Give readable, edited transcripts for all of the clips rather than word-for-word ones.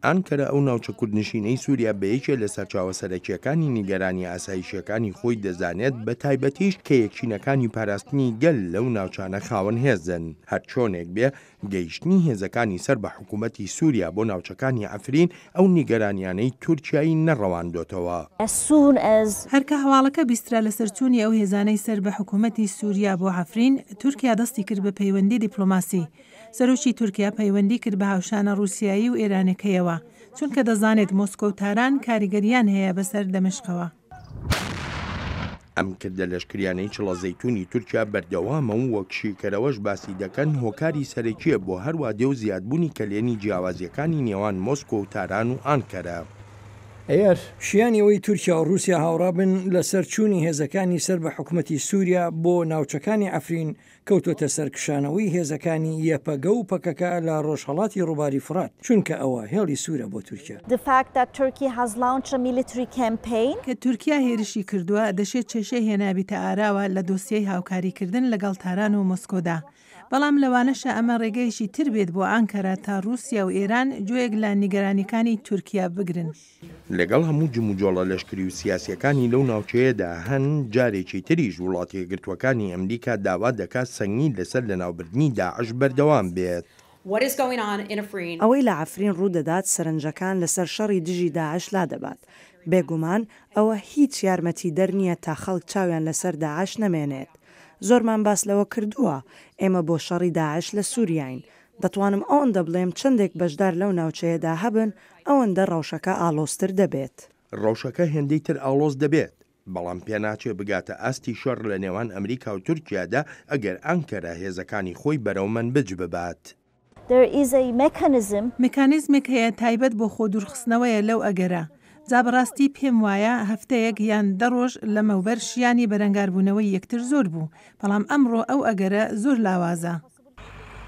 ئانکەرە ئەو ناوچە کوردنشینەی سووریا بە یەکێ لە سەرچاوە سەرەکییەکانی نیگەرانییە ئاسایشییەکانی خۆی دەزانێت، بەتایبەتیش کە یەکینەکانی پاراستنی گەل لەو ناوچانە خاوەن هێزن. هەرچۆنێک بێ، گەیشتنی هێزەکانی سەر بە حکوومەتی سووریا بۆ ناوچەکانی عەفرین ئەو نیگەرانییانەی تورکیای نەڕەواندۆتەوە. As soon as. هەر کە هەواڵەکە بیسترا لەسەر چوونی ئەو هێزانەی سەر بە حکوومەتی سووریا بۆ عەفرین، تورکیا دەستی کرد بە پەیوەندی دیپلۆماسی. سەرۆکی تورکیا پەیوەندی کرد بە هاوشانە ڕووسیایی و ئێرانەکەیەوە، چونکە دەزانێت مۆسکۆ و تاران کاریگەرییان هەیە بەسەر دەمشقەوە. ئەم کردە لەشکریانەی چڵە زەیتونی تورکیا بەردەوامە و وەک شیکەرەوەش باسی دەکەن هۆکاری سەرەکیە بۆ هەروادێ و زیادبوونی کەلێنی جیاوازیەکانی نێوان مۆسکۆ و تاران و ئانکەرە. Eğer. شیانی ئەوەی تورکیا و ڕووسیا هاوڕا بن لەسەر چوونی هێزەکانی سەر بە حکومەتی سووریا بۆ ناوچەکانی عەفرین کەوتووەتە سەر کشانەوەی هێزەکانی یەپەگە و پەکەکە لە ڕۆژهەڵاتی ڕووباری فوڕات، چونکە ئەوە هێڵی سوورە بۆ تورکیا. The fact that Turkey has launched a military campaign. کە تورکیا هێرشی کردووە، دەشێت کێشەی هێنابیتە ئاراوە لە دۆسیەی هاوکاریکردن لەگەڵ تاران و مۆسکۆدا. بەڵام لەوانەشە ئەمە ڕێگەیەکی تر بێت بۆ ئانکەرە تا ڕووسیا و ئێران گوێیەک لە نیگەرانیەکانی تورکیا بگرن. لەگەڵ هەموو جموجۆڵە لەشکری و سیاسیەکانی لەو ناوچەیەدا هەن، جارێکی تریش وڵاتەیەکگرتووەکانی ئەمریکا داوا دەکات سەنگی لەسەر لەناوبردنی داعش بەردەوام بێت. ئەوەی لە عەفرین ڕوودەدات سەرنجەکان لەسەر شەڕی دژی داعش لادەبات. بێگومان ئەوە هیچ یارمەتیدەر نییە تا خەڵک چاویان لەسەر داعش نەمێنێت. زۆرمان باس لەوە کردووە، ئێمە بۆ شەڕی داعش لە سووریاین. دەتوانم ئەوەندە بڵێم چەندێک بەشدار لەو ناوچەیەدا هەبن، ئەوەندە ڕەوشەکە ئاڵۆزتر دەبێت. ڕەوشەکە هێندەی تر ئاڵۆز دەبێت، بەڵام پێناچێ بگاتە ئاستی شەڕ لە نێوان ئەمریکا و تورکیادا ئەگەر ئانکەرە هێزەکانی خۆی بەرەو مەنبج ببات. There is a mechanism. مکانیزمێک هەیە تایبەت بۆ خۆ دوورخستنەوەیە لەو ئەگەرە. جا بەڕاستی پێم وایە هەفتەیەک یان دە ڕۆژ لەمەوبەر شیانی بەرەنگاربوونەوەی یەکتر زۆر بوو، بەڵام ئەمڕۆ ئەو ئەگەرە زۆر لاوازە.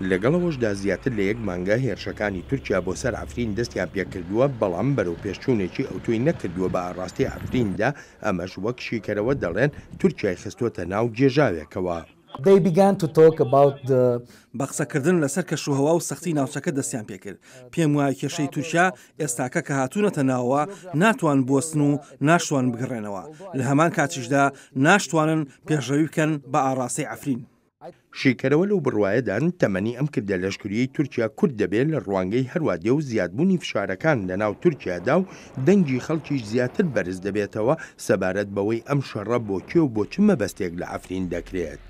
لەگەڵ ئەوەشدا زیاتر لە یەک مانگە هێرشەکانی تورکیا بۆ سەر عەفرین دەستیان پێکردووە، بەڵام بەرەوپێشچوونێکی ئەوتۆی نەکردووە بە ئاڕاستەی عەفریندا، ئەمەش وەک شیکەرەوە دەڵێن تورکیای خستووەتە ناو گێژاوێکەوە. They began to talk about the. بە قسەکردن لەسەر کەشوهەوا و سەختی ناوچەکە دەستیان پێکرد. پێم وایە کێشەی تورکیا ئێستاکە کە هاتوونەتە ناوەوە ناتوان بوەستن و ناشتوان بگەڕێنەوە، لە هەمان کاتیشدا ناشتوانن پێشڕەوی بکەن بە ئاڕاستەی عەفرین. شیکەرەوە لەو بڕوایەدان تەمەنی ئەم کردە لەشکریەی تورکیا کورت دەبێت لە ڕوانگەی هەروادێ و زیادبوونی فشارەکان لەناو تورکیادا و دەنگی خەڵکیش زیاتر بەرز دەبێتەوە سەبارەت بەوەی ئەم شەڕە بۆ کێ و بۆ چ مەبەستێک لە عەفرین دەکرێت.